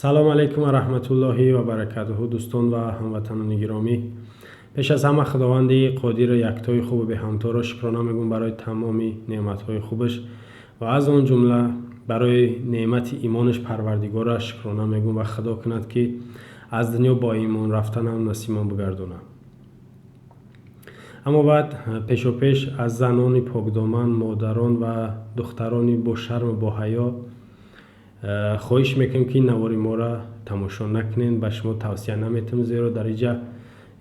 Салом алейкум ва раҳматуллоҳи ва баракатуҳу, дӯстон ва ҳамватанони гиромӣ. Пеш аз ҳама Худованди қодиру яктои хубу беҳамторо шукрона мегӯм барои тамоми неъматҳои хубаш ва аз он ҷумла барои неъмати имонаш Парвардигора шукрона мегӯм ва Худо кунад, ки аз дунё бо имон рафтанам насибмон бигардонад. Аммо баъд пешопеш аз занони покдоман, модарон ва духтарони бошарму боҳаё хоҳиш мекунем, ки навори моро тамошо накунед, ба шумо тавсия наметавонем, зеро дар инҷа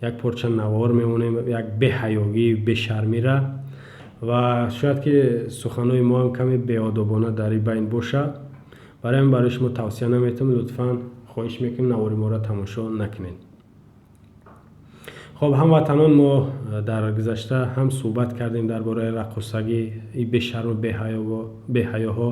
як порча навор мемонем, як беҳаёгӣ, бешармира ва шояд ки суханҳои мо ҳам каме беодобона дар ин байн бошад. Барои ҳамин барои шумо тавсия наметавонем, лутфан хоҳиш мекунем, навори моро тамошо накунед. Хоб, ҳамватанон, мо дар гузашта ҳам суҳбат кардем дар бораи раққосагӣ, бешарму беҳаёҳо,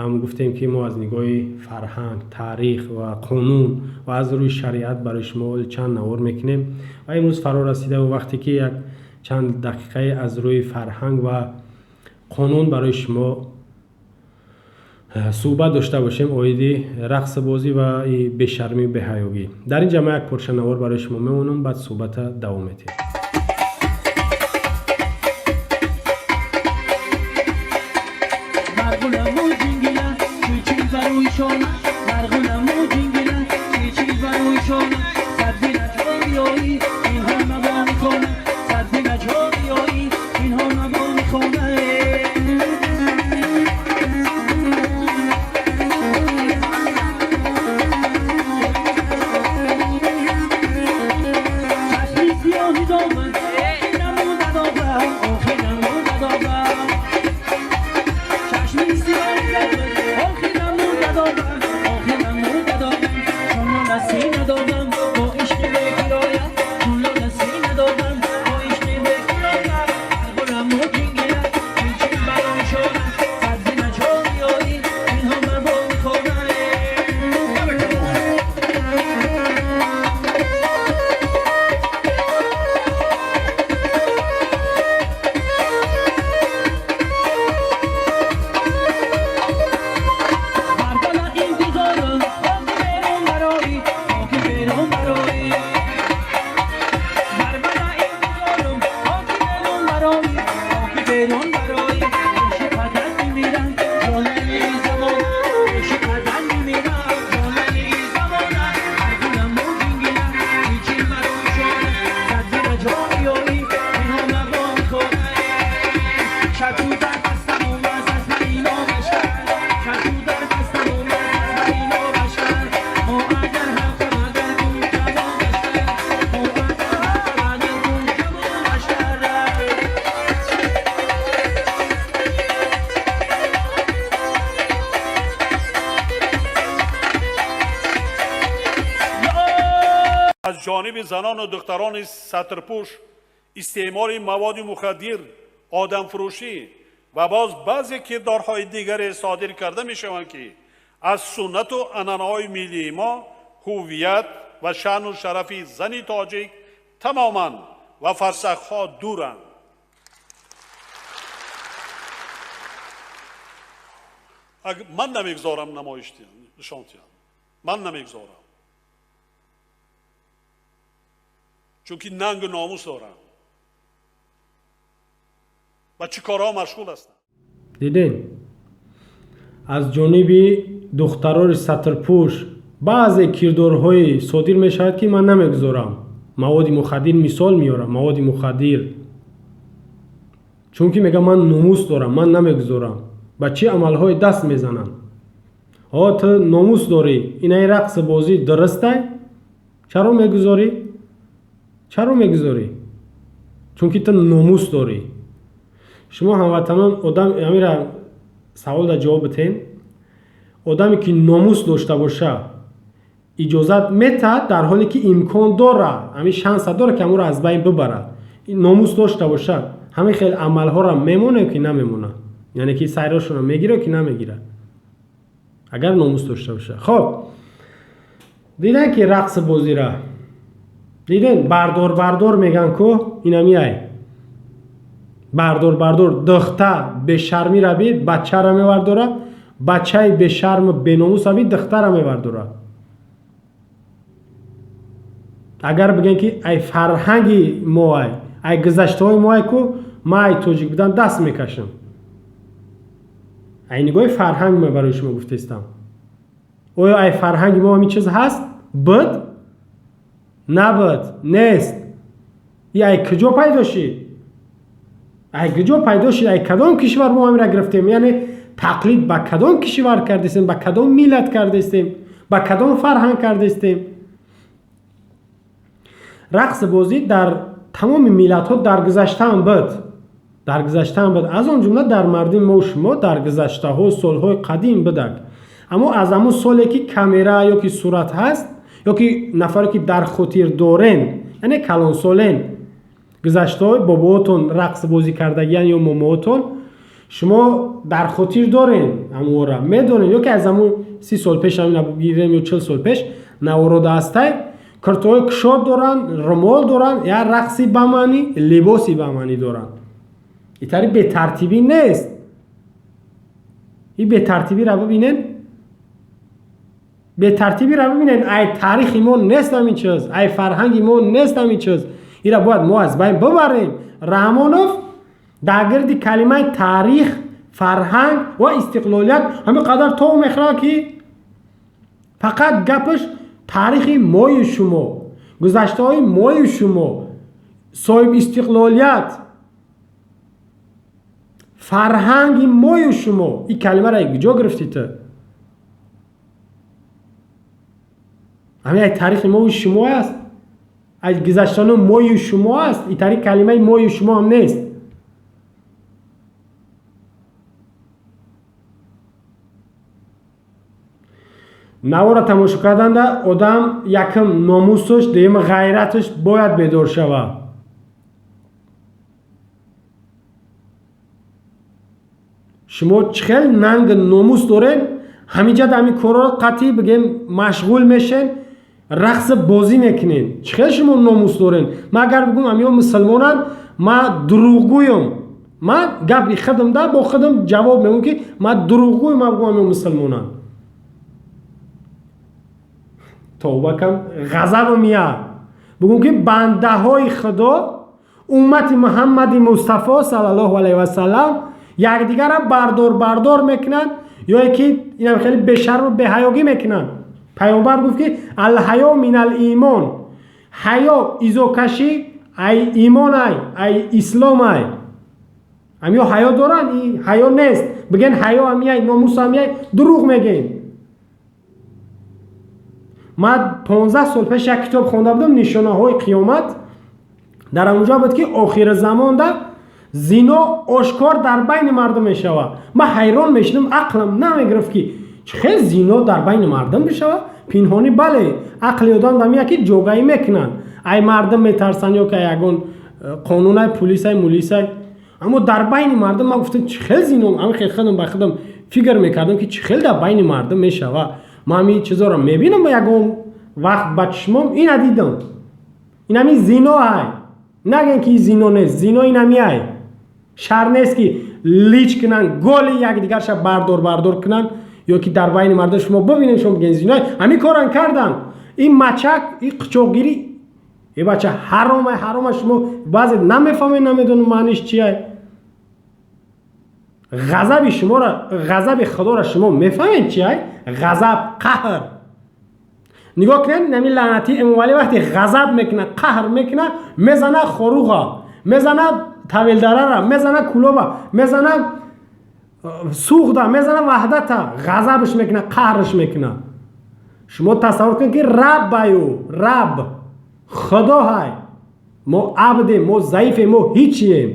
ҳам гуфтем, ки мо аз нигоҳи фарҳанг, таърих ва қонун ва аз рӯи шариат барои шумо чанд навор мекунем ва имрӯз фаро расида вақте ки як чанд дақиқае аз рӯи фарҳанг ва қонун барои шумо суҳбат дошта бошем оиди рақсбозӣ ва бешармию беҳаёгӣ. Дар ин ҷа ман як порча навор барои шумо мемонам, баъд суҳбата давом медиҳем. Аз ҷониби занону духтарони сатрпӯш истеъмоли маводи мухаддир, одамфурӯшӣ ва боз баъзе кирдорҳои дигаре содир карда мешаванд, ки аз суннату анъанаҳои миллии мо, ҳуввият ва шаъну шарафи зани тоҷик тамоман ва фарсахҳо дуранд. Ман намегузорам намоиш нишон диҳам, ман намегузорам, чунки нангу номус дорам. Ба чӣ корҳо машғул ҳастам. Дидем, аз ҷониби духтарони сатрпӯш баъзе кирдорҳое содир мешавад, ки ман намегузорам. Маводи мухаддир мисол меорам, маводи мухаддир, чунки мегӯям ман номус дорам, ман намегузорам. Ба чӣ амалҳое даст мезананд? О, ту номус дорӣ, инаи рақси бозӣ дурустай, чаро мегузорӣ? Чаро мегузорӣ? Чунки ту номус дорӣ. Шумо ҳамватанон, одам амира савол да ҷавоб битен. Одаме ки номус дошта боша, иҷозат метаҳад, дар ҳоле ки имкон дора, ҳамин шанса дора, ки ҳамонро аз байн бибарад, номус дошта боша, ҳамин хел амалҳоро мемонад ки намемонад? Яъне ки сайрошонро мегирад ки намегирад, агар номус дошта боша? Хоб, дидан ки рақси бозира диден, бардор бардор меган ку, инамиай бардор бардор. Духта бешармира бид, бачара мевардора, бачаи бешарму беномуса бид, духтара мевардора. Агар бигем ки ай фарҳанги мо ай гузаштаҳои мо ку ман ай тоҷик будан даст мекашам. Ай нигоҳи фарҳанг ма барои шумо гуфтаистам. Оё ай фарҳанги мо ҳамин чиз ҳаст? Буд? Набуд, нест. И ай куҷо пайдо шид? Ай куҷо пайдо шид? Ай кадом кишвар мо ҳаминра гирифтем? Яъне тақлид ба кадом кишвар кардистем, ба кадом миллат кардистем, ба кадом фарҳанг кардистем? Рақси бозӣ дар тамоми миллатҳо дар гузаштаам буд. Дар гузаштаам буд. Аз он ҷумла дар мардуми мо шумо дар гузаштаҳо солҳои қадим будак. Аммо аз ҳамун соле ки камера ё ки сурат ҳаст, ё ки нафаре ки дар хотир дорен, яъне калонсолен, гузаштаҳои бобоотон рақс бозӣ кардагиян ё момоотон, шумо дар хотир дорен ҳамонро медонед, ё ки аз ҳамун 30 сол пеш ҳамина бигирем ё 40 сол пеш наворода ҳастай, куртаҳои кушод доранд, румол доранд, я рақси ба маънӣ, либоси ба маънӣ доранд. Итари бетартибӣ нест. Ин бетартибиро бибинед, бетартибиро бибинед. Ай таърихи мо нест ҳамин чиз, ай фарҳанги мо нест ҳамин чиз. Инро бояд мо аз байн бибарем. Раҳмонов дар гирди калимаи таърих, фарҳанг ва истиқлолият ҳамин қадар тов мехӯрад, ки фақат гапаш таърихи мои шумо, гузаштаҳои мои шумо, соҳиб истиқлолият, фарҳанги мою шумо. Ин калимаро куҷо гирифтӣ ту? Ҳамин ай таърихи мою шумо аст, ай гузаштаҳои мою шумо аст. Ин таърих калимаи мою шумо ҳам нест. Навора тамошо карданда одам якм номусаш, дуюм ғайраташ бояд бедор шавад. Шумо чӣ хел нанг номус доред, ҳаминҷа дар ҳамин корҳоро қатъӣ бигем машғул мешен, рақс бозӣ мекунед. Чӣ хел шумо номус доред? Ман агар бигӯм ҳамиҳо мусулмонанд, ман дурӯғгӯям. Ман гапи худам да бо худам ҷавоб мегӯям ки ман дурӯғгӯям, ман бигӯм ҳамиҳо мусулмонанд. Тавба кам, ғазабам меяд. Бигӯм ки бандаҳои Худо, уммати Муҳаммади Мустафо саллаллоҳу алайҳи васаллам якдигарро бардор бардор мекунанд, ё ки инам хеле бешарму беҳаёгӣ мекунанд. Паёмбар гуфт ки алҳаё минал имон, ҳаё изокашӣ ай имон ай, ай ислом ай. Ҳамиё ҳаё доранд, ин ҳаё нест. Бигӯен ҳаё ҳамияй, номус ҳамияй, дурӯғ мегӯем. Ман 15 сол пеш як китоб хонда будам, нишонаҳои қиёмат. Дар ҳамонҷо буд ки охири замонда зино ошкор дар байни мардум мешавад. Ман ҳайрон мешудам, ақлам намегирифт ки чӣ хел зино дар байни мардум бишавад. Пинҳонӣ бале, ақли одам дар меяд ки ҷогаӣ мекунанд, ай мардум метарсанд ё ки ягон қонунай, пулисай, мулисай. Аммо дар байни мардум ман гуфтам чӣ хел зино, ҳамин хел худам ба худам фикр мекардам ки чӣ хел дар байни мардум мешавад. Ман ҳамин чизоро мебинам ягон вақт ба чишмом, ина дидам. Ин ҳамин зино ай. Нагӯем ки ин зино нест, зино ин ҳами ай. Шар нест ки лич кунанд, голи якдигарша бардор бардор кунанд, ё ки дар байни мардум шумо бибинед, шумо бигӯед зино. Ҳамин коран карданд. Ин мачак, ин қучоқгирӣ, ин бача ҳаром ай, ҳаром ай. Шумо баъзе намефаҳмед, намедонед маъниш чи ай. Ғазаби шуморо, ғазаби Худоро шумо мефаҳмед чи ай? Ғазаб, қаҳр. Нигоҳ кунед, ҳамин лаънатӣ Эмомалӣ вақте ғазаб мекунад, қаҳр мекунад, мезанад хоруға, мезанад тавилдарара, мезанад кулоба, мезанад суғда, мезанад ваҳдата, ғазабш мекунад, қаҳрш мекунад. Шумо тасаввур кунед ки раб аю, раб, Худо ҳай. Мо абдем, мо заифем, мо ҳичием.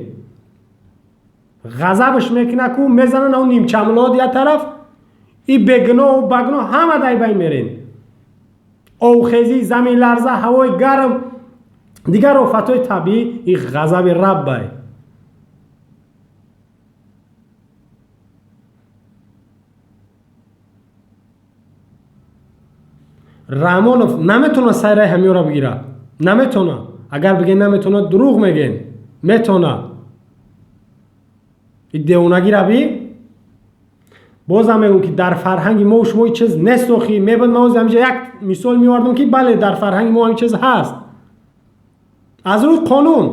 Ғазабш мекунад ку мезанад он нимчамлод як тараф, и бегуноҳу багуноҳ ҳама дай байн мерен. Овхезӣ, заминларза, ҳавои гарм, дигар офатҳои табиӣ, ин ғазаби раб ай. Раҳмонов наметавонад сайраи ҳамиёро бигирад. Наметавонад. Агар бигӯед наметавонад, дурӯғ мегӯед. Метавонад. Ин девонагиро би? Бозам мегӯм ки дар фарҳанги мо шумо ҳеҷ чиз нест охи. Мебад ман ҳозир ҳаминҷа як мисол меовардам ки бале, дар фарҳанги мо ҳамин чиз ҳаст. Аз рӯи қонун.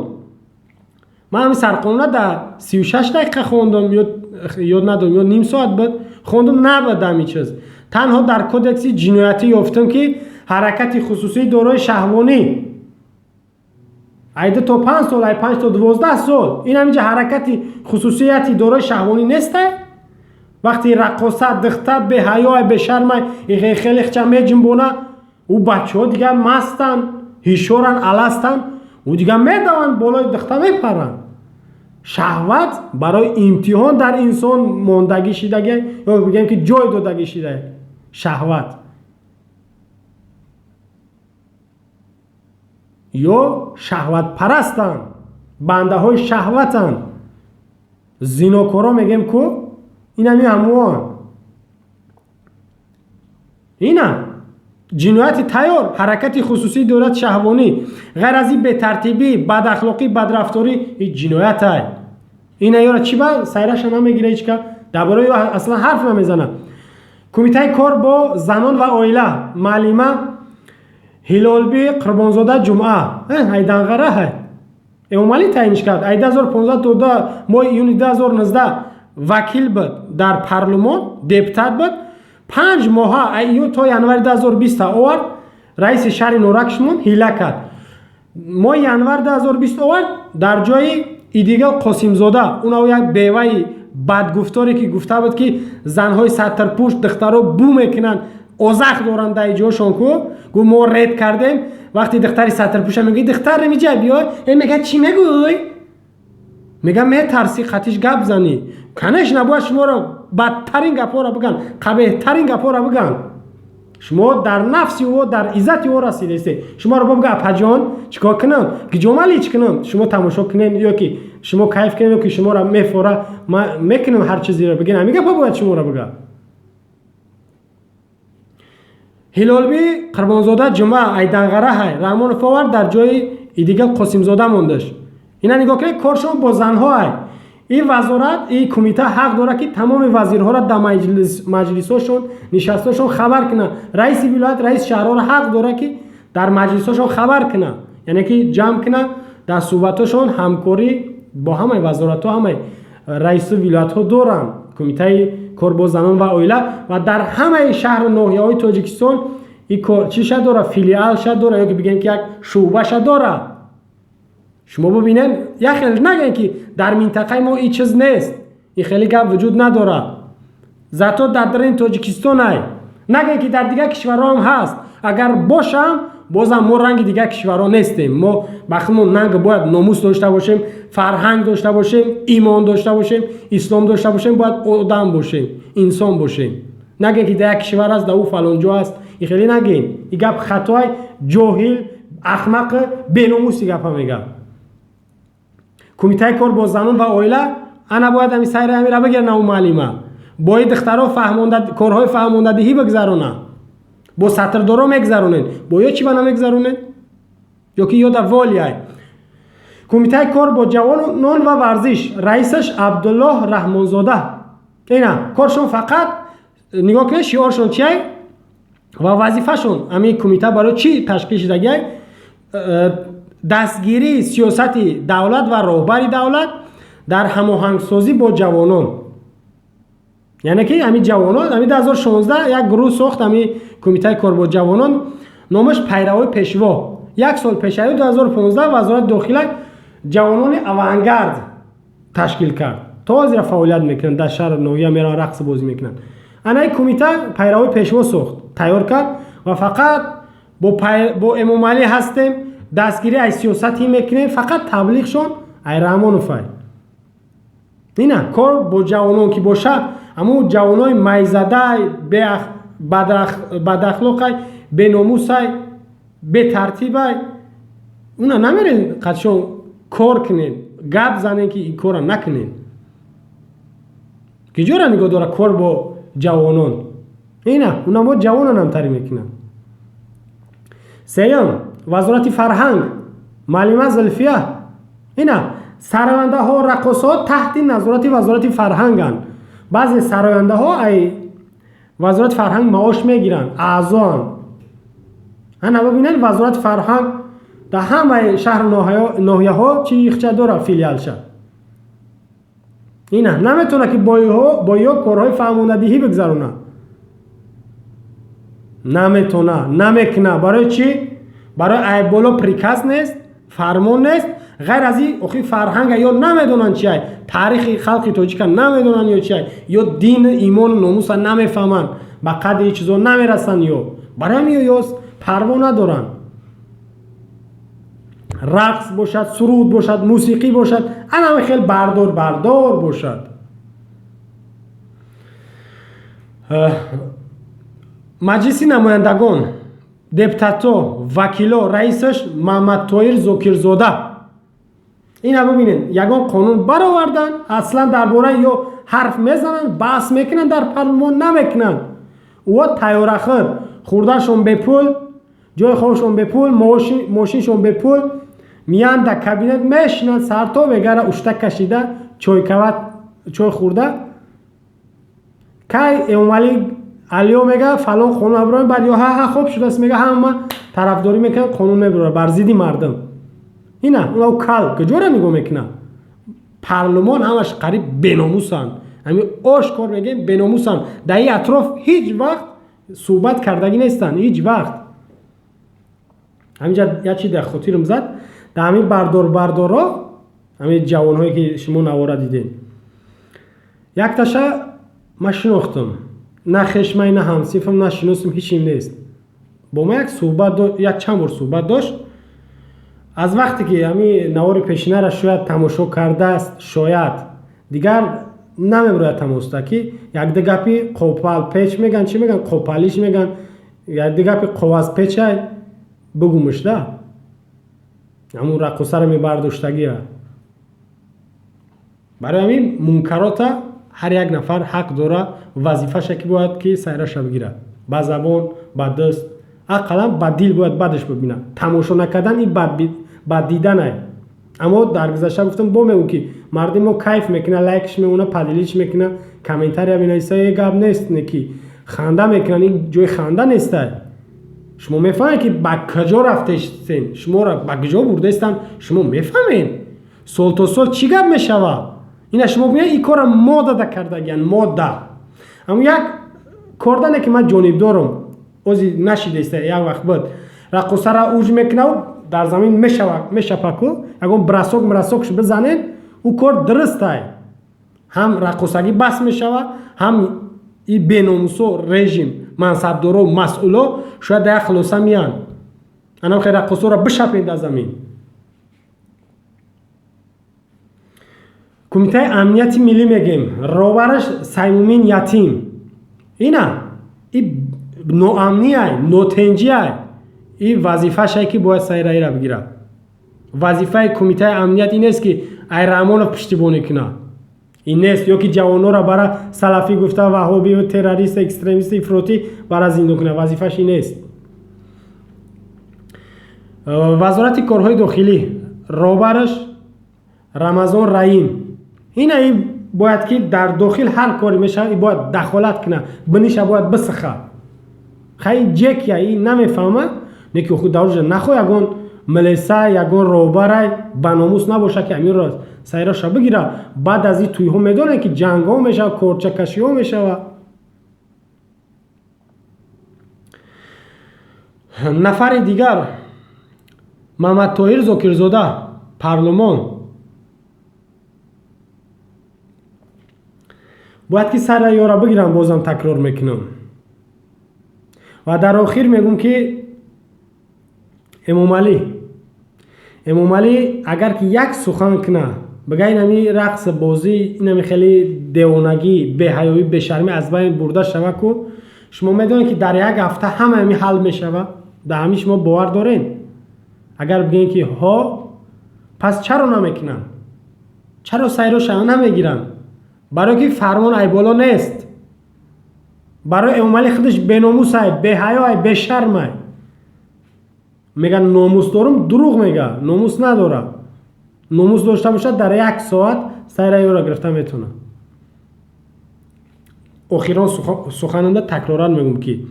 Ман ҳамин сарқонуна дар 36 дақиқа хондам, ёд надорам, ё ним соат буд хондам, набуд ҳамин чиз. Танҳо дар кодекси ҷиноятӣ ёфтам, ки ҳаракати хусусии дорои шаҳвонӣ ай 2 то 5 сол, ай 5 то 12 сол. Ин ҳаминҷа ҳаракати хусусияти дорои шаҳвонӣ нестай? Вақте раққоса, духта беҳаёй, бешармай, хеле хча меҷунбона, ӯ бачаҳо дигар мастанд, ҳишоранд, аластанд, ӯ дигар медаванд, болои духта мепаранд. Шаҳват барои имтиҳон дар инсон мондагӣ шидагӣ, ё бигӯем ки ҷой додагӣ шида шаҳват. Ё шаҳватпарастанд, бандаҳои шаҳватанд. Зинокоро мегӯем ку, инами ҳамон. Ина ҷинояти тайёр, ҳаракати хусусии дорад шаҳвонӣ. Ғайр аз ин бетартибӣ, бадахлоқӣ, бадрафторӣ ин ҷиноятай. Ина ёра чӣ ба сайраша намегира ҳечка, дар бораи ё аслан ҳарф намезана. Кумитаи кор бо занон ва оила, маълима Ҳилолбӣ Қурбонзода Ҷумъа, айданғара ҳай. Эмомалӣ таъинш кард. Ай 2015 то моҳи июни 2019 вакил буд дар парлумон, депутат буд. 5 моҳа ай июн то январи 2020 овард, раиси шаҳри Норак шумон ҳила кард. Моҳи январ 2020 овард дар ҷои Идигал Қосимзода, унав як беваи бадгуфторе ки гуфта буд, ки занҳои сатирпӯш духтаро бу мекунанд, озах доранд дар ҷошон ку, гуфт мо ред кардем. Вақте духтари сатирпӯша мегӯи духтар намиҷа биё, э мега чӣ мегӯй? Мега метарси қатиш гап занӣ. Конечно бояд шуморо бадтарин гапҳоро биган, қабеҳтарин гапҳоро биган. Шумо дар нафси ӯ, дар иззати ӯ расидаистед. Шуморо бо бигӯ апаҷон чикор кунам, гиҷомалӣ чӣ кунам, шумо тамошо кунем ё ки шумо кайф кунем, ё ки шуморо мефора ман мекунам ҳар чизеро бигӯ. Ҳамин гапҳо бояд шуморо бигӯ. Ҳилолбӣ Қурбонзода Ҷумъа айданғара ҳай Раҳмонов овард, дар ҷои Идигал Қосимзода мондаш. Ина нигоҳ кунед, коршон бо занҳо ай. Ин вазорат, ин кумита ҳақ дорад, ки тамоми вазирҳоро дар маҷлисҳошон, нишастҳошон хабар кунад. Раиси вилоят, раиси шаҳрҳоро ҳақ дорад, ки дар маҷлисҳошон хабар кунад, яъне ки ҷамъ кунад, дар суҳбатҳошон ҳамкорӣ бо ҳамаи вазоратҳо, ҳамаи раису вилоятҳо доранд. Кумитаи кор бо занон ва оила ва дар ҳамаи шаҳру ноҳияҳои Тоҷикистон ин кор чиша дорад, филиалша дорад, ё ки бигӯем ки як шӯъбаша дорад. Шумо бибинед, як хел нагӯед ки дар минтақаи мо ин чиз нест, ин хеле гап вуҷуд надорад. Зато дар даруни Тоҷикистон ай. Нагӯед ки дар дигар кишварҳо ҳам ҳаст. Агар бошам, бозам мо ранги дигар кишварҳо нестем. Мо ба худмон нанг бояд номус дошта бошем, фарҳанг дошта бошем, имон дошта бошем, ислом дошта бошем, бояд одам бошем, инсон бошем. Нагӯед ки дар як кишвар аст, дар ӯ фалон ҷо аст. Ин хеле нагӯед. Ин гап хатой, ҷоҳил, ахмақ, беномуси гапа мегӯяд. Кумитаи кор бо занон ва оила ана бояд ҳамин сайри ҳамира бигирад наву маълима. Бо ин духтаро корҳои фаҳмондадиҳӣ бигзаронад. Бо сатрдоро мегзаронед, бо ё чӣ ба намегзаронед? Ё ки ёда волияй. Кумитаи кор бо ҷавонон ва варзиш, раисаш Абдуллоҳ Раҳмонзода. Ина коршон фақат нигоҳ кунед, шиоршон чиай ва вазифашон. Ҳамин кумита барои чӣ ташкил шудагиай? Дастгирии сиёсати давлат ва роҳбари давлат дар ҳамоҳангсозӣ бо ҷавонон. Яъне ки ҳамин ҷавонон ҳамин 2016 як гурӯҳ сохт, ҳамин кумитаи кор бо ҷавонон, номаш Пайравои пешво. Як сол пешаи 2015 вазорати дохила ҷавонони авангард ташкил кард. То ҳозира фаъолият мекунанд, дар шаҳр ноҳия мераванд, рақс бозӣ мекунанд. Ана ин кумита Пайравои пешво сохт, тайёр кард ва фақат бо Эмомалӣ ҳастем, дастгирӣ аз сиёсати мекунем, фақат таблиғшон ай Раҳмоновай. Ина кор бо ҷавонон ки боша, ҳамун ҷавонои майзадай, бадахлоқай, беномусай, бетартибай, уна намерен қатшон кор кунен, гап занен ки ин корра накунен. Ки ҷора нигоҳ дора кор бо ҷавонон? Ина уна мо ҷавононам тарӣ мекунанд. Сеюм, вазорати фарҳанг, маълима Зулфия. Ина сарояндаҳо, раққосҳо таҳти назорати вазорати фарҳанганд. Баъзе сарояндаҳо ай вазорати фарҳанг маош мегиранд, аъзоанд. Ана бибинед, вазорати фарҳанг Дар ҳамаи шаҳру ноҳияҳо чи ихча дора филиалша. Ина наметавона ки бо ё корҳои фаҳмондадиҳӣ бигзарона. Наметавона, намекуна. Барои чӣ? Барои айболо приказ нест, фармон нест. Ғайр аз ин охи фарҳанга ё намедонанд чи ай, таърихи халқи тоҷика намедонанд ё чи ай, ё дин, имону номуса намефаҳманд, ба қадри чизо намерасанд ё барои ҳамин ё парво надоранд. Рақс бошад, суруд бошад, мусиқӣ бошад, анаме хел бардор бардор бошад. Маҷлиси намояндагон, депутато, вакило, раисаш Мамадтоир Зокирзода. Ина бибинед, ягон қонун баровардан, аслан дар бораи ё ҳарф мезананд, баҳс мекунанд, дар парлумон намекунанд. Ӯ тайёрахӯр, хӯрдашон бепул, ҷои хобшон бепул, мошиншон бепул, миянд дар кабинет мешинанд, сарто вегара ушта кашида, чойкават чой хӯрда. Кай Эмомалӣ Алиё мега фалон қонун аброем, баъд ё ҳа хоб шудааст мега, ҳама тарафдорӣ мекунанд, қонун мебарорад бар зидди мардум. Ина уна кал куҷоро нигоҳ мекунад? Парлумон ҳамаш қариб беномусанд. Ҳамин ошкор мегӯем, беномусанд. Дар ин атроф ҳеҷ вақт суҳбат кардагӣ нестанд, ҳеҷ вақт. Ҳаминҷа як чи дар хотирам зад, дар ҳамин бардор-бардоро, ҳамин ҷавонҳое ки шумо навора дидем, якташа ман шинохтам, на хешмай, на ҳамсинфам, на шиносам, ҳечим нест. Бо ман як суҳбат, як чанд бор суҳбат дошт. Аз вақте ки ҳамин навори пешинара шояд тамошо кардааст, шояд дигар намебарояд тамоста, ки якду гапи қопал печ меган, чӣ меган, қопалиш меган, якду гапи қовазпечай бугумуш да, ҳамун раққосаро мебардоштагия. Барои ҳамин мункарота ҳар як нафар ҳақ дора, вазифаша ки бояд ки сайраша бигирад, ба забон, ба даст, ақаллан ба дил бояд бадаш бибинад. Тамошо накардан ин бад диданай. Аммо дар гузашта гуфтам, бо мегӯм ки мардуми мо кайф мекунад, лайкш мемона, поделить мекунад, комментария менависа, е гап нест, не ки ханда мекунанд, ин ҷои ханда нестай. Шумо мефаҳмед ки ба куҷо рафтестен, шуморо ба куҷо бурдестанд, шумо мефаҳмед сол то сол чӣ гап мешавад. Ина шумо бинед, ин кора мода да кардагиян, мода. Аммо як кордане ки ман ҷонибдорам, ози нашидеста, як вақт буд раққосара уж мекунав, дар замин мешапаку, ягон брасок мрасокш бизанед, ӯ кор дурустай. Ҳам раққосагӣ бас мешава, ҳам и беномусо, режим, мансабдоро, масъуло шояд дар як хулоса меянд. Анам хел раққосоро бишапед дар замин. Кумитаи амнияти миллӣ мегем, роҳбараш Саймумин Ятим. Ина и ноамниай, нотенҷиай, и вазифашае ки бояд сайраира бигирад. Вазифаи кумитаи амният ин нест ки Айраҳмонов пуштибонӣ кунад, ин нест, ё ки ҷавонҳоро бара салафӣ гуфта, ваҳобию террорист, экстремист, ифротӣ бара зиндон кунад, вазифаш ин нест. Вазорати корҳои дохилӣ, роҳбараш Рамазон Раим. Ина ин бояд ки дар дохил ҳар коре мешавад, бояд дахолат кунад, биниша бояд бисиха. Хай ҷекия ин намефаҳмад, не ки худ дар нахо ягон милиса, ягон роҳбарай ба номус набошад ки амирро сайроша бигирад. Баъд аз ин тӯйҳо медонед ки ҷангҳо мешавад, корчакашиҳо мешавад. Нафари дигар Мамадтоҳир Зокирзода, парлумон. Бояд ки сара ёра бигирам, бозам такрор мекунам. Ва дар охир мегӯм ки Эмомалӣ агар ки як сухан куна, бага инами рақс бозӣ, инами хеле девонагӣ, беҳаёӣ, бешармӣ аз байн бурда шава ку, шумо медонед ки дар як ҳафта ҳама ҳами ҳал мешава. Дар ҳамин шумо бовар доред? Агар бигӯем ки ҳо, пас чаро намекунанд? Чаро сайроша намегиранд? Барое ки фармон айболо нест. Барои Эмомалӣ худаш беномусай, беҳаёай, бешармай. Мега номус дорум, дурӯғ мега, номус надорад. Номус дошта бошад, дар як соат сайра ёро гирифта метавонад. Охирон сухананда такроран мегӯм ки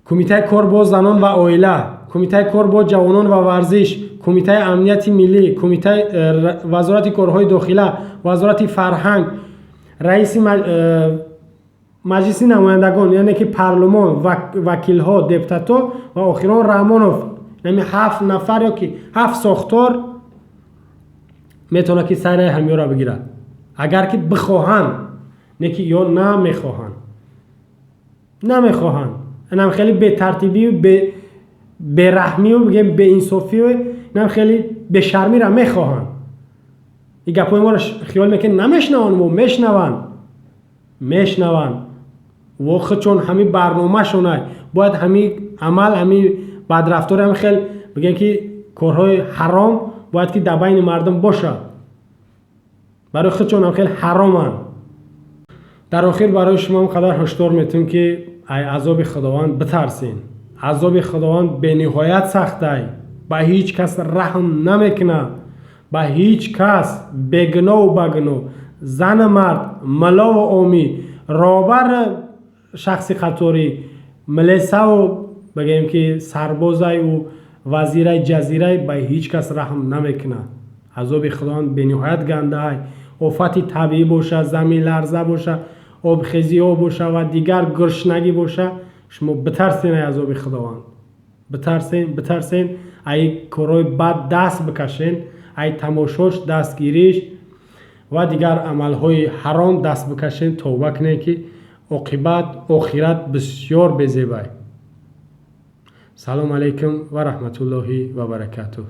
Кумитаи кор бо занон ва оила, Кумитаи кор бо ҷавонон ва варзиш, Кумитаи амнияти миллӣ, Кумитаи Вазорати корҳои дохила, Вазорати фарҳанг, раиси Маҷлиси намояндагон, яъне ки парлумон, вакилҳо, депутатҳо ва охирон Раҳмонов. Ҳамин ҳафт нафар ё ки ҳафт сохтор метавонад, ки сайраи ҳамёро бигирад, агар ки бихоҳанд. Не ки ё намехоҳанд, намехоҳанд. Инам хеле бетартибию бераҳмию, бигем, беинсофию, инам хеле бешармиро мехоҳанд. Ин гапҳои моро хиёл мекунед намешнаванд? Во мешнаванд, мешнаванд. Во худшон ҳамин барномашонай, бояд ҳамин амал, ҳамин бадрафтори, ҳамин хел, бигем, ки корҳои ҳаром бояд ки дар байни мардум бошад. Барои худшон ҳам хел ҳароманд. Дар охир барои шумо ҳам қадар ҳушдор метавем, ки ай азоби Худованд битарсен. Азоби Худованд бениҳоят сахтай, ба ҳеҷ кас раҳм намекунад, ба ҳеҷ кас, бегуноҳу багуноҳ, зану мард, мулову омӣ, роҳбар, шахси қаторӣ, милисаву, бигӯем, ки сарбозаю вазираи ҷазирай, ба ҳеҷ кас раҳм намекунад. Азоби Худованд бениҳоят гандаай. Офати табиӣ боша, заминларза боша, обхезиҳо боша ва дигар гуршнагӣ боша, шумо битарсен, ай азоби Худованд битарсен, битарсен. Ай корҳои бад даст бикашен, ай тамошош, дастгириш ва дигар амалҳои ҳаром даст бикашен, тавба кунем, ки оқибат охират бисёр безебай. Салому алайкум ва раҳматуллоҳи ва баракатуҳ.